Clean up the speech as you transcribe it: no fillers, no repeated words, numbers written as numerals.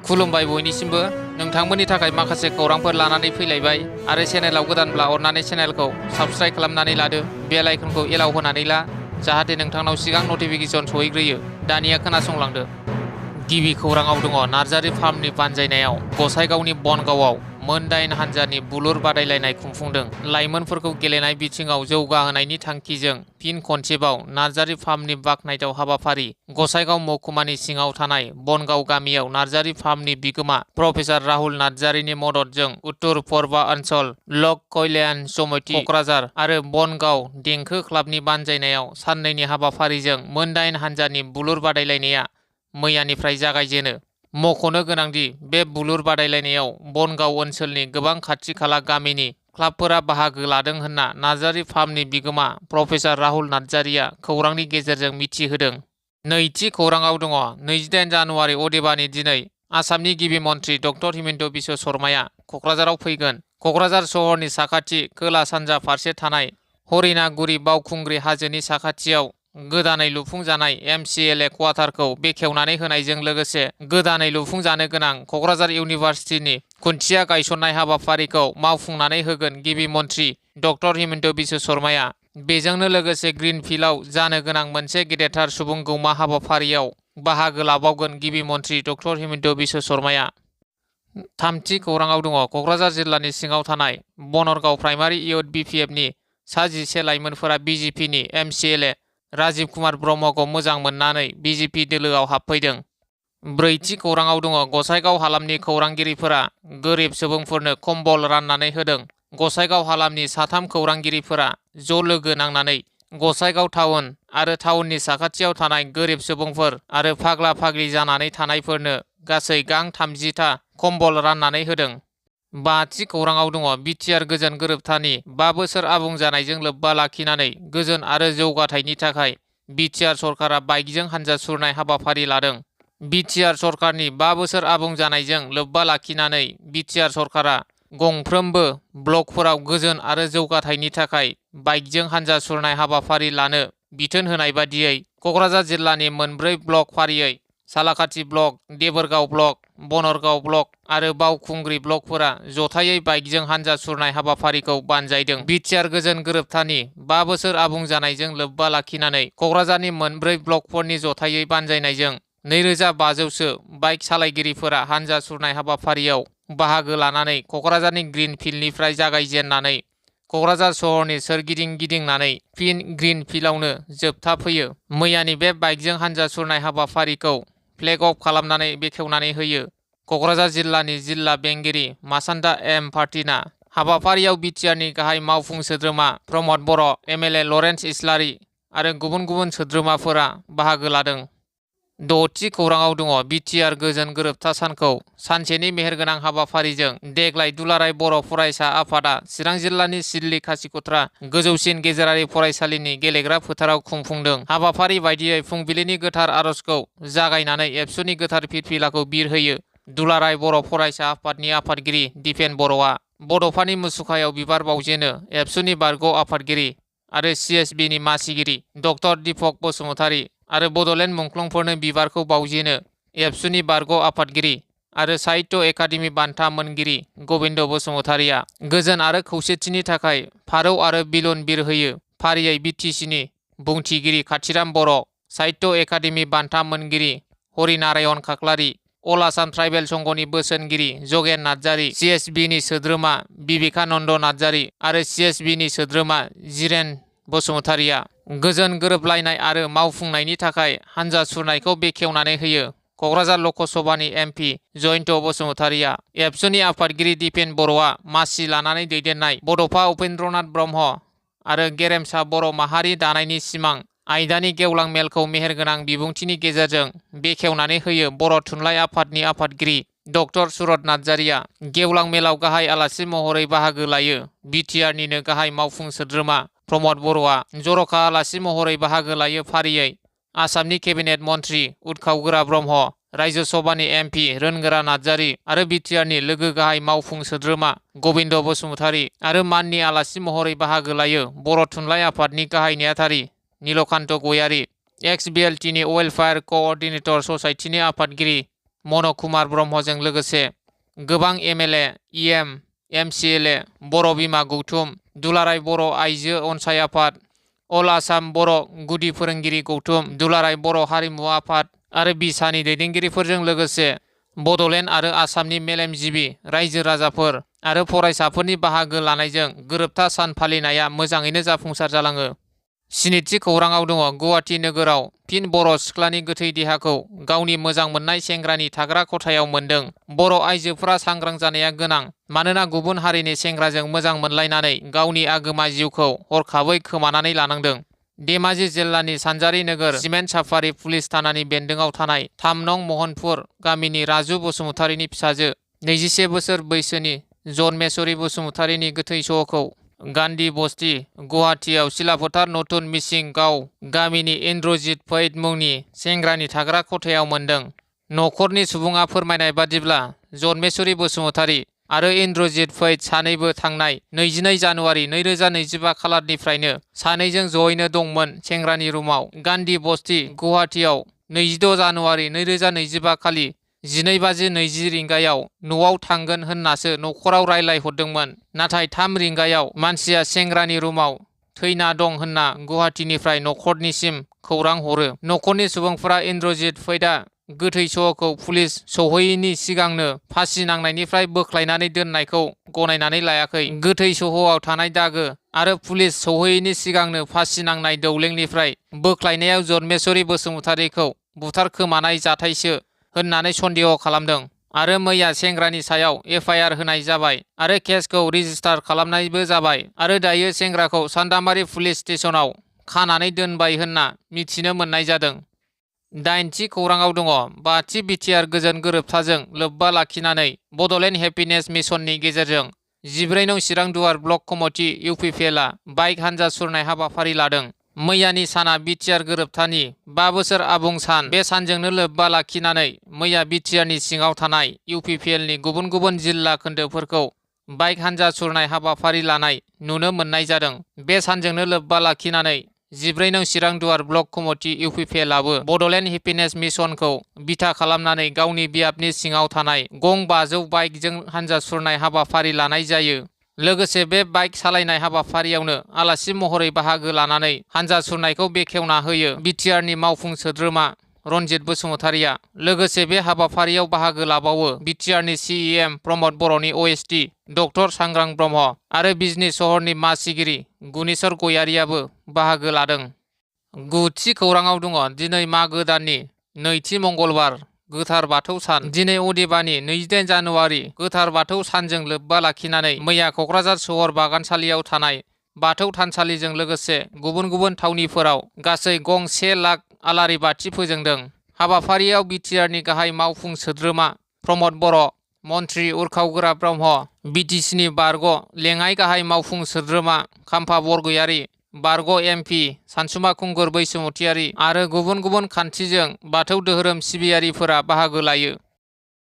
खुलुमबाय बयनिसिमबो नोंथांमोननि थाखाय माखासे खौरांफोर लानानै फैलायबाय आरो चेनेलाव गोदानब्ला अननानै चेनेलखौ साबस्क्राइब खालामनानै लादो बेल आइकनखौ एलाव होनानै ला जाहाथे नोंथांनाव सिगां नटिफिकेसन सहैग्रोयो। दानिया खोनासंलांदो। गिबि खौराङाव दङ नार्जारी फार्मनि बानजायनायाव गसाइगावनि बनगावआव मोन 8 हानजानि बुलुर बादायलायनाय खुंफुंदों। लाइमोनफोरखौ गेलेनाय बिथिङाव जौगाहोनायनि थांखिजों फिन खनसेबाव नार्जारी फार्मनि बाखनायथाव हाबाफारि गसाइगाव महकुमानि सिङाव थानाय बनगाव गामियाव नार्जारी फार्मनि बिगोमा प्रफेसार राहुल नार्जारीनि मददजों उत्तर परबा ओनसोल लक कल्याण समिति क'क्राझार आरो बनगाव देंखो क्लाबनि बानजायनायाव साननैनि हाबाफारिजों मोन 8 हानजानि बुलुर बादायलायनाया मैयानिफ्राय जागायजेनो। मख'नो गोनांदि बे बुलुर बादायलायनायाव बनगाव ओनसोलनि गोबां खाथि खाला गामिनि क्लाबफोरा बाहागो लादों होनना नार्जारी फार्मनि बिगोमा प्रफेसार राहुल नार्जारीया खौरांनि गेजेरजों मिथिहोदों। नैथि खौराङाव दङ 28 जानुवारि अदेबानि दिनै आसामनि गिबि मन्थ्रि डक्टर हिमन्त बिश्व शर्माया क'क्राझाराव फैगोन। क'क्राझार सहरनि साखाथि खोला सानजा फारसे थानाय हरिनागुरि बावखुंग्रि हाजोनि साखाथियाव गोदानै लुफुंजानाय MCLA क्वार्टारखौ बेखेवनानै होनायजों लोगोसे गोदानै लुफुंजानो गोनां क'क्राझार इउनिभार्सिटिनि खुन्थिया गायसननाय हाबाफारिखौ मावफुंनानै होगोन गिबि मन्थ्रि डक्टर हिमन्त बिश्व शर्माया। बेजोंनो लोगोसे ग्रिनफिल्डआव जानो गोनां मोनसे गेदेरथार सुबुंगौमा हाबाफारियाव बाहागो लाबावगोन गिबि मन्थ्रि डक्टर हिमन्त बिश्व शर्माया। थामथि खौराङाव दङ क'क्राझार जिल्लानि सिङाव थानाय बनरगाव प्राइमारि इउथ BPFनि सा 11 लाइमोनफोरा BJPनि MCLA राजीव कुमार ब्रह्मखौ मोजां मोननानै BJP दोलोआव हाबफैदों। ब्रैथि खौराङाव दङ गसाइगाव हालामनि खौरांगिरिफोरा गोरिब सुबुंफोरनो कम्बल राननानै होदों। गसाइगाव हालामनि 3 खौरांगिरिफोरा ज' लोगो नांनानै गसाइगाव टाउन आरो टाउननि साखाथियाव थानाय गोरिब सुबुंफोर आरो फाग्ला फाग्लि जानानै थानायफोरनो गासै गां 30टा कम्बल राननानै होदों। बाथि खौराङाव दङ बिटिआर गोजोन गोरोबथानि 5 बोसोर आबुं जानायजों लोब्बा लाखिनानै गोजोन आरो जौगाथायनि थाखाय बिटिआर सरकारा बाइकजों हानजा सुरनाय हाबाफारि लादों। बिटिआर सरकारनि 5 बोसोर आबुं जानायजों लोब्बा लाखिनानै बिटिआर सरकारा गंफ्रोमबो ब्लकफोराव गोजोन आरो जौगाथायनि थाखाय बाइकजों हानजा सुरनाय हाबाफारि लानो बिथोन होनाय बादियै क'क्राझार जिल्लानि मोनब्रै ब्लक फारियै सालाकाथि ब्लक, देबोरगाव ब्लक, बनरगाव ब्लक आरो बावखुंग्रि ब्लकफोरा जथायै बाइकजों हानजा सुरनाय हाबाफारिखौ बानजायदों। बिटिआर गोजोन गोरोबथानि 5 बोसोर आबुं जानायजों लोब्बा लाखिनानै क'क्राझारनि मोनब्रै ब्लकफोरनि जथायै बानजायनायजों 2500सो बाइक सालायगिरिफोरा हानजा सुरनाय हाबाफारियाव बाहागो लानानै क'क्राझारनि ग्रिनफिल्डनिफ्राय जागायजेननानै क'क्राझार सहरनि सोरगिदिं गिदिंनानै फिन ग्रिनफिल्डआवनो जोबथा फैयो। मैयानि बे बाइकजों हानजा सुरनाय हाबाफारिखौ फ्लेग अफ खालामनानै बेखेवनानै होयो क'क्राझार जिल्लानि जिल्ला बेंगिरि मासान्दा M पार्टिना। हाबाफारियाव बिटिआरनि गाहाय मावफुं सोद्रोमा प्रमद बर', MLA लरेन्स इस्लारि आरो गुबुन गुबुन सोद्रोमाफोरा बाहागो लादों। द'थि खौराङाव दङ बिटिआर गोजोन गोरोबथा सानखौ सानसेनि मेहेरगोनां हाबाफारिजों देग्लाय दुलाराय बर' फरायसा आफादा चिरां जिल्लानि सिदली खासिकत्रा गोजौसिन गेजेरारि फरायसालिनि गेलेग्रा फोथाराव खुंफुंदों। हाबाफारि बायदियै फुंबिलिनि गोथार आर'जखौ जागायनानै एबसुनि गोथार फिरफिलाखौ बिरहोयो दुलाराय बर' फरायसा आफादनि आफादगिरि दिपेन बर'आ। बड'फानि मुसुखायाव बिबार बावजेनो एबसुनि बारग' आफादगिरि आरो CSBनि मासिगिरि डक्टर दीपक बसुमतारी आरो बड'लेण्ड मुंख्लंफोरनो बिबारखौ बावजेनो एबसुनि बारग' आफादगिरि आरो साहित्य एकाडेमि बान्था मोनगिरि गबिन्द बसुमतारीया। गोजोन आरो खौसेथिनि थाखाय फारौ आरो बिलुन बिरहोयो फारियै BTCनि बुंथिगिरि काथिराम बर', साहित्य एकाडेमि बान्था मोनगिरि हरिनारायण खाख्लारि, अल आसाम ट्राइबेल संघनि बोसोनगिरि जगेन नार्जारी, CSBनि सोद्रोमा बिबेकानन्द नार्जारी आरो CSBनि सोद्रोमा जिरेन बसुमतारीया गोजोन गोरोबलायनाय आरो मावफुंनायनि थाखाय हानजा सुरनायखौ बेखेवनानै होयो क'क्राझार लकसभानि MP जयन्त बसुमतारीया। एबसुनि आफादगिरि दिपेन बर'आ मासि लानानै दैदेननाय बड'फा उपेन्द्रनाथ ब्रह्म आरो गेरेमसा बर' माहारि दानायनि सिमां आयदानि गेवलां मेलखौ मेहेरगोनां बिबुंथिनि गेजेरजों बेखेवनानै होयो बर' थुनलाइ आफादनि आफादगिरि डक्टर सुरत नार्जारीया। गेवलां मेलाव गाहाय आलासि महरै बाहागो लायो बिटिआरनिनो गाहाय मावफुं सोद्रोमा प्रमद बर'आ। जर'खा आलासि महरै बाहागो लायो फारियै आसामनि केबिनेट मन्थ्रि उदखाव ब्रह्म, रायजो सभानि MP रोनगोरा नार्जारी आरो बिटिआरनि लोगो गाहाय मावफुं सोद्रोमा गबिन्द बसुमतारी आरो माननि आलासि महरै बाहागो लायो बर' थुनलाइ आफादनि गाहाय नेहाथारि नीलकान्त गयारी, एक्स BLTनि वेलफेयार कअर्डिनेटर ससाइटिनि आफादगिरि मन कुमार ब्रह्मजों लोगोसे गोबां MLA, EM, MCLA, बर' बिमा गौथुम, दुलाराय बर' आइजो अनसाय आफाद, अल आसाम बर' गुदि फोरोंगिरि गौथुम, दुलाराय बर' हारिमु आफाद आरो बिसानि दैदेनगिरिफोरजों लोगोसे बड'लेण्ड आरो आसामनि मेलेमजिबि रायजो राजाफोर आरो फरायसाफोरनि बाहागो लानायजों गोरोबथा सान फालिनाया मोजाङैनो जाफुंसार जालाङो। स्निथि खौराङाव दङ गुवाहाटी नोगोराव फिन बर' सिख्लानि गोथै देहाखौ गावनि मोजां मोननाय सेंग्रानि थाग्रा खथायाव मोनदों। बर' आइजोफोरा सांग्रां जानाया गोनां, मानोना गुबुन हारिनि सेंग्राजों मोजां मोनलायनानै गावनि आगोमा जिउखौ हरखाबै खोमानानै लानांदों। धेमाजि जिल्लानि सानजारि नोगोर सिमेन्ट साफारि पुलिस थानानि बेन्दोंआव थानाय 3 नं महनपुर गामिनि राजु बसुमतारीनि फिसाजो 21 बोसोर बैसोनि जनमेश्वरी बसुमतारीनि गोथै सह'खौ गान्धी बस्ति गुवाहाटीआव सिलाफोथार नतुन मिसिं गाव गामिनि इन्द्रजित फैद मुंनि सेंग्रानि थाग्रा खथायाव मोनदों। न'खरनि सुबुङा फोरमायनाय बादिब्ला जनमेश्वरी बसुमतारी आरो इन्द्रजित फैद सानैबो थांनाय 22 जानुवारि 2025 खालारनिफ्रायनो सानैजों जयैनो दंमोन सेंग्रानि रुमाव। गान्धी बस्ति गुवाहाटीआव 26 जानुवारि 2025 खालि 12:20 रिंगायाव न'आव थांगोन होननासो न'खराव रायलायहरदोंमोन, नाथाय 3 रिंगायाव मानसिया सेंग्रानि रुमाव थैना दं होनना गुवाहाटीनिफ्राय न'खरनिसिम खौरां हरो। न'खरनि सुबुंफोरा इन्द्रजित फैदआ गोथै सह'खौ पुलिस सौहैयैनि सिगांनो फासि नांनायनिफ्राय बोख्लायनानै दोननायखौ गनायनानै लायाखै। गोथै सह'आव थानाय दागो आरो पुलिस सौहैयैनि सिगांनो फासि नांनाय दौलेंनिफ्राय बोख्लायनायाव जनमेश्वरी बसुमतारीखौ बुथारखोमानाय जाथायसो होननानै सन्देह खालामदों आरो मैया सेंग्रानि सायाव FIR होनाय जाबाय आरो केसखौ रेजिस्टार खालामनायबो जाबाय आरो दायो सेंग्राखौ सान्दामारि पुलिस स्टेसनाव खानानै दोनबाय होनना मिथिनो मोननाय जादों। 8थि खौराङाव दङ 5थि बिटिआर गोजोन गोरोबथाजों लोब्बा लाखिनानै बड'लेण्ड हेपिनेस मिशननि गेजेरजों 14 नं चिरां दुवार ब्लक कमिटि UPPLआ बाइक हानजा सुरनाय हाबाफारि लादों। मैयानि साना बिटिआर गोरोबथानि 5 बोसोर आबुं सान। बे सानजोंनो लोब्बा लाखिनानै मैया बिटिआरनि सिङाव थानाय UPPLनि गुबुन गुबुन जिल्ला खोन्दोफोरखौ बाइक हानजा सुरनाय हाबाफारि लानाय नुनो मोननाय जादों। बे सानजोंनो लोब्बा लाखिनानै 14 नं चिरां दुवार ब्लक कमिटि UPPLआबो बड'लेण्ड हेपिनेस मिशनखौ बिथा खालामनानै गावनि बियाबनि सिङाव थानाय गं 500 बाइकजों हानजा सुरनाय हाबाफारि लानाय जायो। लोगोसे बे बाइक सालायनाय हाबाफारियावनो आलासि महरै बाहागो लानानै हानजा सुरनायखौ बेखेवना होयो बिटिआरनि मावफुं सोद्रोमा रनजित बसुमतारीया। लोगोसे बे हाबाफारियाव बाहागो लाबावो बिटिआरनि CEM प्रमद बर'नि OST डक्टर सांग्रां ब्रह्म आरो बिजनि सहरनि मासिगिरि गुनेश्वर गयारियाबो बाहागो लादों। 9थि खौराङाव दङ दिनै मागो दाननि 2थि मंगलबार गोथार बाथौ सान। दिनै अदेबानि 28 जानुवारि गोथार बाथौ सानजों लोब्बा लाखिनानै मैया क'क्राझार सहर बागानसालियाव थानाय बाथौ थानसालिजों लोगोसे गुबुन गुबुन थावनिफोराव गासै गं 1 लाख आलारि बाथि फोजोंदों। हाबाफारियाव बिटिआरनि गाहाय मावफुं सोद्रोमा प्रमद बर', मन्थ्रि उरखाव गोरा ब्रह्म, बिटिसिनि बारग' लेङाइ गाहाय मावफुं सोद्रोमा खाम्फा बरगयारी, बारग' MP सानसुमा खुंगुर बैसोमुतियारि आरो गुबुन गुबुन खान्थिजों बाथौ धोरोम सिबियारिफोरा बाहागो लायो।